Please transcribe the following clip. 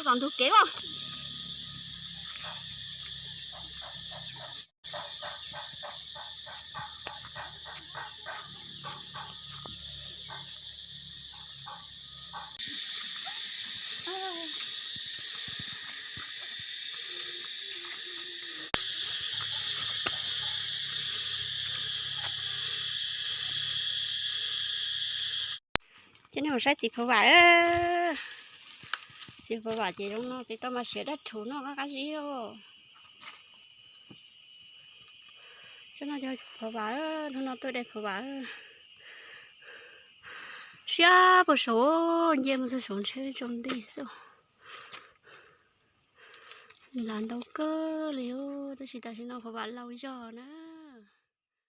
Tom ntug kev os. Ces nej mus saib txiv phau vam. Txiv phau vam ces zoo no, txiv tau mas siav dab rhuv noj qab qab zib os. Tsob no cov phau vam, hnub no tuaj de phau vam. Siab puag saud, nce mus txog saum ntshe tsaus nti xwb. Lam ntau kawg li os, tab sis tam sim no phau vam laus zog na.